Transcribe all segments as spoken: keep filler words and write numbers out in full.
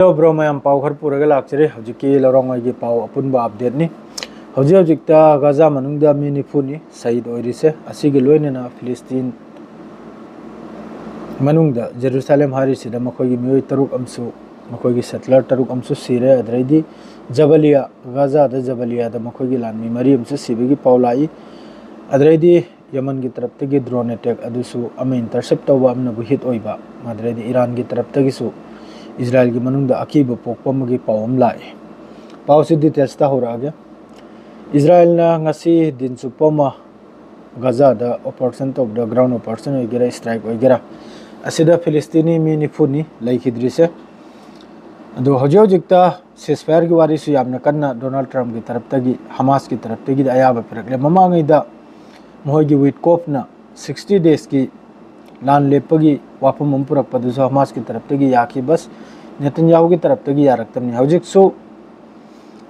Hello bro, ꯃꯌꯥꯝ ꯄꯥꯎ ꯈꯔ ꯄꯨꯔꯒ ꯂꯥꯛꯆꯔꯤ꯫ ꯍꯧꯖꯤꯛꯀꯤ ꯂꯧꯔꯣꯡꯉꯩꯒꯤ ꯄꯥꯎ ꯑꯄꯨꯟꯕ updateꯅꯤ꯫ ꯍꯧꯖꯤꯛ ꯍꯧꯖꯤꯛꯇ ꯒꯥꯖꯥ ꯃꯅꯨꯡꯗ ꯃꯤ ꯅꯤꯐꯨꯅꯤ ꯁꯍꯤꯗ ꯑꯣꯏꯔꯤꯁꯦ꯫ ꯑꯁꯤꯒꯤ ꯂꯣꯏꯅꯅ ꯐꯤꯂꯤꯁꯇꯤꯟ ꯃꯅꯨꯡꯗ ꯖꯦꯔꯨꯁꯥꯂꯦꯝ ꯍꯥꯏꯔꯤꯁꯤꯗ ꯃꯈꯣꯏꯒꯤ ꯃꯤꯑꯣꯏ ꯇꯔꯨꯛ ꯑꯃꯁꯨ, ꯃꯈꯣꯏꯒꯤ settler ꯇꯔꯨꯛ ꯑꯃꯁꯨ ꯁꯤꯔꯦ꯫ ꯑꯗꯨꯗꯩꯗꯤ ꯖꯕꯂꯤꯌꯥ, ꯒꯥꯖꯥꯗ ꯖꯕꯂꯤꯌꯥꯗ ꯃꯈꯣꯏꯒꯤ ꯂꯥꯟꯃꯤ ꯃꯔꯤ ꯑꯃꯁꯨ ꯁꯤꯕꯒꯤ ꯄꯥꯎ ꯂꯥꯛꯏ꯫ ꯑꯗꯨꯗꯩꯗꯤ ꯌꯃꯟꯒꯤ ꯇꯔꯞꯇꯒꯤ drone attack ꯑꯗꯨꯁꯨ ꯑꯃ intercept ꯇꯧꯕ, ꯑꯃꯅꯕꯨ hit ꯑꯣꯏꯕ, ꯑꯗꯨꯗꯩꯗꯤ ꯏꯔꯥꯟꯒꯤ ꯇꯔꯞꯇꯒꯤꯁꯨ ꯏꯖꯔꯥꯏꯜꯒꯤ ꯃꯅꯨꯡꯗ ꯑꯀꯤꯕ ꯄꯣꯛꯄ ꯑꯃꯒꯤ ꯄꯥꯎ ꯑꯃ ꯂꯥꯛꯑꯦ꯫ ꯄꯥꯎꯁꯤ detailsꯇ ꯍꯧꯔꯛꯑꯒꯦ꯫ ꯏꯖꯔꯥꯏꯜꯅ ꯉꯁꯤ ꯗꯤꯟ ꯆꯨꯞꯄ ꯑꯃ ꯒꯥꯖꯥꯗ operation ꯇꯧꯕꯗ, ground operation ꯑꯣꯏꯒꯦꯔꯥ, strike ꯑꯣꯏꯒꯦꯔꯥ, ꯑꯁꯤꯗ ꯐꯤꯂꯤꯁꯇꯤꯅꯤ ꯃꯤ ꯅꯤꯐꯨꯅꯤ ꯂꯩꯈꯤꯗ꯭ꯔꯤꯁꯦ꯫ ꯑꯗꯨ ꯍꯧꯖꯤꯛ ꯍꯧꯖꯤꯛꯇ ceasefireꯒꯤ ꯋꯥꯔꯤꯁꯨ ꯌꯥꯝꯅ ꯀꯟꯅ ꯗꯣꯅꯥꯜꯗ ꯇ꯭ꯔꯝꯞꯀꯤ ꯇꯔꯞꯇꯒꯤ, ꯍꯃꯥꯁꯀꯤ ꯇꯔꯞꯇꯒꯤꯗꯤ ꯑꯌꯥꯕ ꯄꯤꯔꯛꯂꯦ꯫ ꯃꯃꯥꯡꯉꯩꯗ ꯃꯈꯣꯏꯒꯤ ꯋꯤꯠꯀꯣꯐꯅ sixty daysꯀꯤ ꯂꯥꯟ ꯂꯦꯞꯄꯒꯤ ꯋꯥꯐꯝ ꯑꯃ ꯄꯨꯔꯛꯄꯗꯨꯁꯨ ꯍꯃꯥꯁꯀꯤ ꯇꯔꯞꯇꯒꯤ ꯌꯥꯈꯤ꯫ ꯕꯁ ꯅꯦꯇꯟꯌꯥꯍꯨꯒꯤ ꯇꯔꯞꯇꯒꯤ ꯌꯥꯔꯛꯇꯕꯅꯤ꯫ ꯍꯧꯖꯤꯛꯁꯨ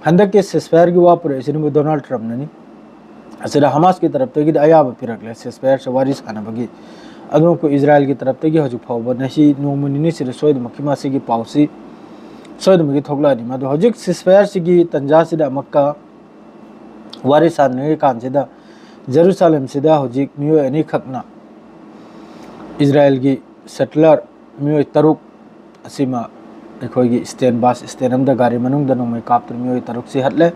ꯍꯟꯗꯛꯀꯤ ceasefireꯒꯤ ꯋꯥ ꯄꯨꯔꯛꯏꯁꯤꯅꯕꯨ ꯗꯣꯅꯥꯜꯗ ꯇ꯭ꯔꯝꯞꯅꯅꯤ꯫ ꯑꯁꯤꯗ ꯍꯃꯥꯁꯀꯤ ꯇꯔꯞꯇꯒꯤꯗꯤ ꯑꯌꯥꯕ ꯄꯤꯔꯛꯂꯦ ceasefireꯁꯦ ꯋꯥꯔꯤ ꯁꯥꯟꯅꯕꯒꯤ꯫ ꯑꯗꯨꯒ ꯑꯩꯈꯣꯏ ꯏꯖꯔꯥꯏꯜꯒꯤ ꯇꯔꯞꯇꯒꯤ ꯍꯧꯖꯤꯛ ꯐꯥꯎꯕ ꯉꯁꯤ ꯅꯣꯡꯃ ꯅꯤꯅꯤꯁꯤꯗ ꯁꯣꯏꯗꯅꯃꯛꯀꯤ ꯃꯁꯤꯒꯤ ꯄꯥꯎꯁꯤ ꯁꯣꯏꯗꯅꯃꯛꯀꯤ ꯊꯣꯛꯂꯛꯑꯅꯤ꯫ ꯃꯗꯨ ꯍꯧꯖꯤꯛ ceasefireꯁꯤꯒꯤ ꯇꯟꯖꯥꯁꯤꯗ ꯑꯃꯨꯛꯀ ꯋꯥꯔꯤ ꯁꯥꯟꯅꯔꯤ ꯀꯥꯟꯁꯤꯗ ꯖꯦꯔꯨꯁꯥꯂꯦꯝꯁꯤꯗ ꯍꯧꯖꯤꯛ ꯃꯤꯑꯣꯏ ꯑꯅꯤꯈꯛꯅ ꯏꯖꯔꯥꯏꯜꯒꯤ settler ꯃꯤꯑꯣꯏ ꯇꯔꯨꯛ ꯑꯁꯤꯃ ꯑꯩꯈꯣꯏꯒꯤ stand, bus stand ꯑꯃꯗ ꯒꯥꯔꯤ ꯃꯅꯨꯡꯗ ꯅꯣꯡꯃꯩ ꯀꯥꯞꯇꯨꯅ ꯃꯤꯑꯣꯏ ꯇꯔꯨꯛꯁꯤ ꯍꯠꯂꯦ꯫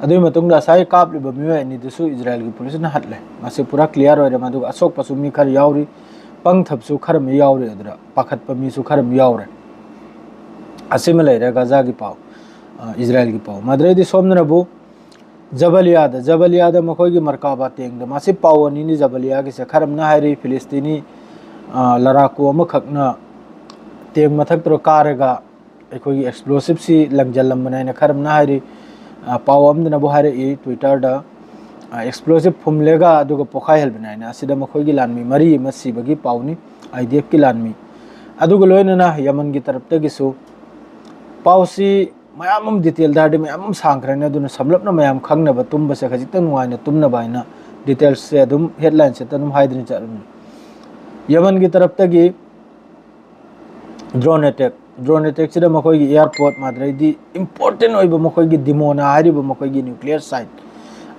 ꯑꯗꯨꯒꯤ ꯃꯇꯨꯡꯗ ꯉꯁꯥꯏ ꯀꯥꯞꯂꯤꯕ ꯃꯤꯑꯣꯏ ꯑꯅꯤꯗꯨꯁꯨ ꯏꯖꯔꯥꯏꯜꯒꯤ ꯄꯨꯂꯤꯁꯅ ꯍꯠꯂꯦ꯫ ꯃꯁꯤ ꯄꯨꯔꯥ clear ꯑꯣꯏꯔꯦ꯫ ꯃꯗꯨꯒ ꯑꯁꯣꯛꯄꯁꯨ ꯃꯤ ꯈꯔ ꯌꯥꯎꯔꯤ, ꯄꯪꯊꯕꯁꯨ ꯈꯔ ꯑꯃ ꯌꯥꯎꯔꯤ, ꯑꯗꯨꯗ ꯄꯥꯈꯠꯄ ꯃꯤꯁꯨ ꯈꯔ ꯑꯃ ꯌꯥꯎꯔꯦ꯫ ꯑꯁꯤꯃ ꯂꯩꯔꯦ ꯒꯥꯖꯥꯒꯤ ꯄꯥꯎ, ꯑ, ꯏꯖꯔꯥꯏꯜꯒꯤ ꯄꯥꯎ꯫ ꯃꯗꯨꯗꯩꯗꯤ ꯁꯣꯝꯗꯅꯕꯨ ꯖꯕꯂꯤꯌꯥꯗ, ꯖꯕꯂꯤꯌꯥꯗ ꯃꯈꯣꯏꯒꯤ ꯃꯔꯀꯥꯕꯥ ꯇꯦꯡꯗ, ꯃꯁꯤ ꯄꯥꯎ ꯑꯅꯤꯅꯤ ꯖꯕꯂꯤꯌꯥꯒꯤꯁꯦ꯫ ꯈꯔ ꯑꯃꯅ ꯍꯥꯏꯔꯤ ꯐꯤꯂꯤꯁꯇꯤꯅꯤ, ꯑ, ꯂꯔꯥꯀꯨ ꯑꯃꯈꯛꯅ ꯇꯦꯡ ꯃꯊꯛꯇ ꯀꯥꯔꯒ ꯑꯩꯈꯣꯏꯒꯤ explosiveꯁꯤ ꯂꯪꯖꯜꯂꯝꯕꯅꯦ ꯍꯥꯏꯅ ꯈꯔ ꯑꯃꯅ ꯍꯥꯏꯔꯤ꯫ ꯑ, ꯄꯥꯎ ꯑꯃꯗꯅꯕꯨ ꯍꯥꯏꯔꯛꯏ Twitterꯗ, ꯑ, explosive ꯐꯨꯝꯂꯦꯒ ꯑꯗꯨꯒ ꯄꯣꯈꯥꯏꯍꯜꯕꯅꯦ ꯍꯥꯏꯅ꯫ ꯑꯁꯤꯗ ꯃꯈꯣꯏꯒꯤ ꯂꯥꯟꯃꯤ ꯃꯔꯤ ꯑꯃ ꯁꯤꯕꯒꯤ ꯄꯥꯎꯅꯤ, IDFꯀꯤ ꯂꯥꯟꯃꯤ꯫ ꯑꯗꯨꯒ ꯂꯣꯏꯅꯅ ꯌꯃꯟꯒꯤ ꯇꯔꯞꯇꯒꯤꯁꯨ ꯄꯥꯎꯁꯤ ꯃꯌꯥꯝ ꯑꯃ detailꯗ ꯍꯥꯏꯔꯗꯤ ꯃꯌꯥꯝ ꯑꯃ ꯁꯥꯡꯈ꯭ꯔꯅꯤ, ꯑꯗꯨꯅ ꯁꯝꯂꯞꯅ ꯃꯌꯥꯝ ꯈꯪꯅꯕ, ꯇꯨꯝꯕꯁꯦ ꯈꯖꯤꯛꯇꯪ ꯅꯨꯡꯉꯥꯏꯅ ꯇꯨꯝꯅꯕ ꯍꯥꯏꯅ detailsꯁꯦ ꯑꯗꯨꯝ headlineꯁꯤꯗ ꯑꯗꯨꯝ ꯍꯥꯏꯗꯨꯅ ꯆꯠꯂꯅꯤ꯫ ꯌꯃꯟꯒꯤ ꯇꯔꯞꯇꯒꯤ drone attack Drone attackꯁꯤꯗ ꯃꯈꯣꯏꯒꯤ airport, ꯃꯥꯗ꯭ꯔꯩꯗꯤ important ꯑꯣꯏꯕ ꯃꯈꯣꯏꯒꯤ ꯗꯤꯃꯣꯅꯥ ꯍꯥꯏꯔꯤꯕ ꯃꯈꯣꯏꯒꯤ nuclear site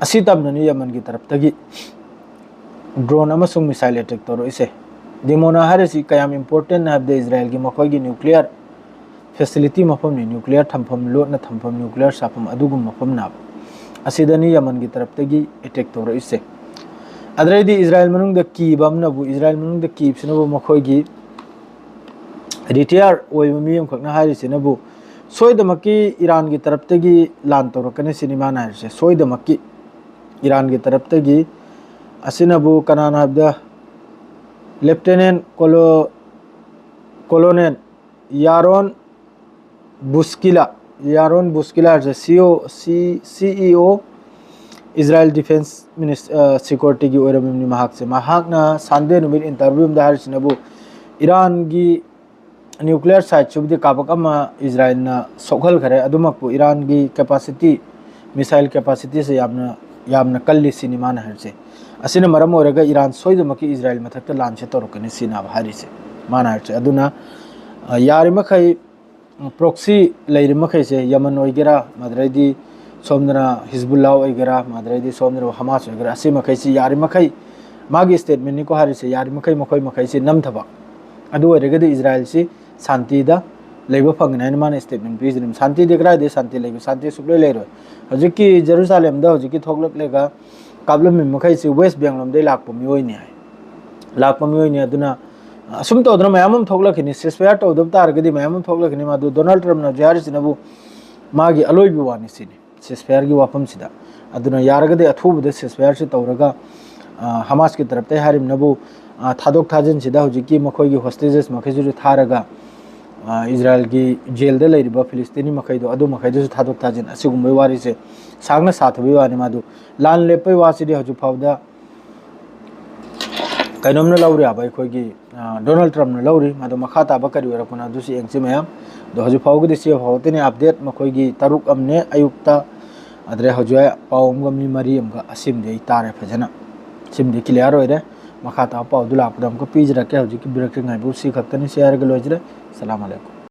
ꯑꯁꯤ ꯇꯝꯅꯅꯤ ꯌꯃꯟꯒꯤ ꯇꯔꯞꯇꯒꯤ drone ꯑꯃꯁꯨꯡ missile attack ꯇꯧꯔꯛꯏꯁꯦ꯫ ꯗꯤꯃꯣꯅꯥ ꯍꯥꯏꯔꯤꯁꯤ ꯀꯌꯥꯝ important ꯍꯥꯏꯕꯗ ꯏꯖꯔꯥꯏꯜꯒꯤ ꯃꯈꯣꯏꯒꯤ nuclear facility ꯃꯐꯝꯅꯤ, nuclear ꯊꯝꯐꯝ, ꯂꯣꯠꯅ ꯊꯝꯐꯝ, nuclear ꯁꯥꯐꯝ ꯑꯗꯨꯒꯨꯝꯕ ꯃꯐꯝꯅꯦꯕ꯫ ꯑꯁꯤꯗꯅꯤ ꯌꯃꯟꯒꯤ ꯇꯔꯞꯇꯒꯤ attack ꯇꯧꯔꯛꯏꯁꯦ꯫ ꯑꯗꯨꯗꯩꯗꯤ ꯏꯖꯔꯥꯏꯜ ꯃꯅꯨꯡꯗ ꯀꯤꯕ ꯑꯃꯅꯕꯨ, ꯏꯖꯔꯥꯏꯜ ꯃꯅꯨꯡꯗ ꯀꯤꯕꯁꯤꯅꯕꯨ ꯃꯈꯣꯏꯒꯤ retire ꯑꯣꯏꯕ ꯃꯤ ꯑꯃꯈꯛꯅ ꯍꯥꯏꯔꯤꯁꯤꯅꯕꯨ ꯁꯣꯏꯗꯃꯛꯀꯤ ꯏꯔꯥꯟꯒꯤ ꯇꯔꯞꯇꯒꯤ ꯂꯥꯟ ꯇꯧꯔꯛꯀꯅꯤ ꯁꯤꯅꯤ ꯃꯥꯅ ꯍꯥꯏꯔꯤꯁꯦ꯫ ꯁꯣꯏꯗꯃꯛꯀꯤ ꯏꯔꯥꯟꯒꯤ ꯇꯔꯞꯇꯒꯤ꯫ ꯑꯁꯤꯅꯕꯨ ꯀꯅꯥꯅ ꯍꯥꯏꯕꯗ Lieutenant Colo-, Colonel ꯌꯥꯔꯣꯟ ꯕꯨꯁꯀꯤꯂꯥ, ꯌꯥꯔꯣꯟ ꯕꯨꯁꯀꯤꯂꯥ ꯍꯥꯏꯔꯤꯁꯦ CEO, C-, CEO Israel Defense Minis-, ꯑ, Securityꯒꯤ ꯑꯣꯏꯔꯝꯃꯤꯕꯅꯤ ꯃꯍꯥꯛꯁꯦ꯫ ꯃꯍꯥꯛꯅ Sunday ꯅꯨꯃꯤꯠ interview ꯑꯃꯗ ꯍꯥꯏꯔꯤꯁꯤꯅꯕꯨ ꯏꯔꯥꯟꯒꯤ nuclear siteꯁꯤꯕꯨꯗꯤ ꯀꯥꯕꯛ ꯑꯃ ꯏꯖꯔꯥꯏꯜꯅ ꯁꯣꯛꯍꯟꯈ꯭ꯔꯦ, ꯑꯗꯨꯃꯛꯄꯨ ꯏꯔꯥꯟꯒꯤ capacity, missile capacityꯁꯦ ꯌꯥꯝꯅ, ꯌꯥꯝꯅ ꯀꯜꯂꯤ ꯁꯤꯅꯤ ꯃꯥꯅ ꯍꯥꯏꯔꯤꯁꯦ꯫ ꯑꯁꯤꯅ ꯃꯔꯝ ꯑꯣꯏꯔꯒ ꯏꯔꯥꯟ ꯁꯣꯏꯗꯃꯛꯀꯤ ꯏꯖꯔꯥꯏꯜ ꯃꯊꯛꯇ ꯂꯥꯟꯁꯦ ꯇꯧꯔꯛꯀꯅꯤ ꯁꯤꯅꯦꯕ ꯍꯥꯏꯔꯤꯁꯦ, ꯃꯥꯅ ꯍꯥꯏꯔꯤꯁꯦ꯫ ꯑꯗꯨꯅ, ꯑ, ꯌꯥꯔꯤꯃꯈꯩ proxy ꯂꯩꯔꯤꯕ ꯃꯈꯩꯁꯦ, ꯌꯃꯟ ꯑꯣꯏꯒꯦꯔꯥ, ꯃꯗꯨꯗꯩꯗꯤ ꯁꯣꯝꯗꯅ ꯍꯤꯖꯕꯨꯜꯂꯥ ꯑꯣꯏꯒꯦꯔꯥ, ꯃꯗꯨꯗꯩꯗꯤ ꯁꯣꯝꯗꯅ ꯍꯃꯥꯁ ꯑꯣꯏꯒꯦꯔꯥ, ꯑꯁꯤ ꯃꯈꯩꯁꯤ ꯌꯥꯔꯤꯃꯈꯩ, ꯃꯥꯒꯤ statementꯅꯤꯀꯣ ꯍꯥꯏꯔꯤꯁꯦ, ꯌꯥꯔꯤꯃꯈꯩ ꯃꯈꯣꯏ ꯃꯈꯩꯁꯤ ꯅꯝꯊꯕ꯫ ꯑꯗꯨ ꯑꯣꯏꯔꯒꯗꯤ ꯏꯖꯔꯥꯏꯜꯁꯤ ꯁꯥꯟꯇꯤꯗ ꯂꯩꯕ ꯐꯪꯒꯅꯤ ꯍꯥꯏꯅ ꯃꯥꯅ statement ꯄꯤꯖꯔꯤꯕ꯫ ꯁꯥꯟꯇꯤꯗꯤ ꯀꯗꯥꯏꯗꯒꯤ ꯁꯥꯟꯇꯤ ꯂꯩꯕ? ꯁꯥꯟꯇꯤ ꯁꯨꯛꯂꯩ ꯂꯩꯔꯣꯏ꯫ ꯍꯧꯖꯤꯛꯀꯤ ꯖꯦꯔꯨꯁꯥꯂꯦꯝꯗ ꯍꯧꯖꯤꯛꯀꯤ ꯊꯣꯛꯂꯛꯂꯒ ꯀꯥꯞꯂꯝꯃꯤ ꯃꯈꯩꯁꯤ West Bank ꯂꯣꯝꯗꯒꯤ ꯂꯥꯛꯄ ꯃꯤꯑꯣꯏꯅꯤ ꯍꯥꯏ꯫ ꯂꯥꯛꯄ ꯃꯤꯑꯣꯏꯅꯤ꯫ ꯑꯗꯨꯅ ꯑꯁꯨꯝ ꯇꯧꯗꯅ ꯃꯌꯥꯝ ꯑꯃ ꯊꯣꯛꯂꯛꯈꯤꯅꯤ꯫ Ceasefire ꯇꯧꯗꯕ ꯇꯥꯔꯒꯗꯤ ꯃꯌꯥꯝ ꯑꯃ ꯊꯣꯛꯂꯛꯈꯤꯅꯤ꯫ ꯃꯗꯨ ꯗꯣꯅꯥꯜꯗ ꯇ꯭ꯔꯝꯞꯅ ꯍꯧꯖꯤꯛ ꯍꯥꯏꯔꯤꯁꯤꯅꯕꯨ ꯃꯥꯒꯤ ꯑꯂꯣꯏꯕ ꯋꯥꯅꯤ ꯁꯤꯅꯤ, ceasefireꯒꯤ ꯋꯥꯐꯝꯁꯤꯗ꯫ ꯑꯗꯨꯅ ꯌꯥꯔꯒꯗꯤ ꯑꯊꯨꯕꯗ ceasefireꯁꯤ ꯇꯧꯔꯒ, ꯑ, ꯍꯃꯥꯁꯀꯤ ꯇꯔꯞꯇꯒꯤ ꯍꯥꯏꯔꯤꯕꯅꯕꯨ, ꯑ, ꯊꯥꯗꯣꯛ ꯊꯥꯖꯤꯟꯁꯤꯗ ꯍꯧꯖꯤꯛꯀꯤ ꯃꯈꯣꯏꯒꯤ hostages ꯃꯈꯩꯁꯤꯁꯨ ꯊꯥꯔꯒ, ꯑ, ꯏꯖꯔꯥꯏꯜꯒꯤ ꯖꯦꯜꯗ ꯂꯩꯔꯤꯕ ꯐꯤꯂꯤꯁꯇꯤꯅꯤ ꯃꯈꯩꯗꯣ, ꯑꯗꯨ ꯃꯈꯩꯗꯨꯁꯨ ꯊꯥꯗꯣꯛ ꯊꯥꯖꯤꯟ, ꯑꯁꯤꯒꯨꯝꯕꯒꯤ ꯋꯥꯔꯤꯁꯦ ꯁꯥꯡꯅ ꯁꯥꯊꯕꯒꯤ ꯋꯥꯅꯤ꯫ ꯃꯗꯨ ꯂꯥꯟ ꯂꯦꯞꯄꯒꯤ ꯋꯥꯁꯤꯗꯤ ꯍꯧꯖꯤꯛ ꯐꯥꯎꯗ ꯀꯩꯅꯣꯝꯅ ꯂꯧꯔꯤ ꯍꯥꯏꯕ ꯑꯩꯈꯣꯏꯒꯤ, ꯑ, ꯗꯣꯅꯥꯜꯗ ꯇ꯭ꯔꯝꯞꯅ ꯂꯧꯔꯤ꯫ ꯃꯗꯨ ꯃꯈꯥ ꯇꯥꯕ ꯀꯔꯤ ꯑꯣꯏꯔꯛꯄꯅꯣ ꯑꯗꯨꯁꯨ ꯌꯦꯡꯁꯤ ꯃꯌꯥꯝ꯫ ꯑꯗꯣ ꯍꯧꯖꯤꯛ ꯐꯥꯎꯕꯒꯤꯗꯤ ꯁꯤ ꯐꯥꯎꯕꯇꯅꯤ update꯫ ꯃꯈꯣꯏꯒꯤ ꯇꯔꯨꯛ ꯑꯃꯅꯦ ꯑꯌꯨꯛꯇ, ꯑꯗꯨꯗꯩ ꯍꯧꯖꯤꯛ ꯄꯥꯎ ꯑꯃꯒ ꯃꯤ ꯃꯔꯤ ꯑꯃꯒ, ꯑꯁꯤꯃꯗꯤ ꯑꯩ ꯇꯥꯔꯦ ꯐꯖꯅ꯫ ꯁꯤꯃꯗꯤ clear ꯑꯣꯏꯔꯦ꯫ ꯃꯈꯥ ꯇꯥꯕ ꯄꯥꯎꯗꯨ ꯂꯥꯛꯄꯗ ꯑꯃꯨꯛꯀ ꯄꯤꯖꯔꯛꯀꯦ꯫ ꯍꯧꯖꯤꯛꯀꯤ ꯕ꯭ꯔꯦꯀꯤꯡ ꯍꯥꯏꯕꯨ ꯁꯤ ꯈꯛꯇꯅꯤ꯫ ꯁꯤ ꯍꯥꯏꯔꯒ ꯂꯣꯏꯖꯔꯦ꯫ ꯁꯂꯥꯝ ꯑꯂꯩꯀꯨꯝ꯫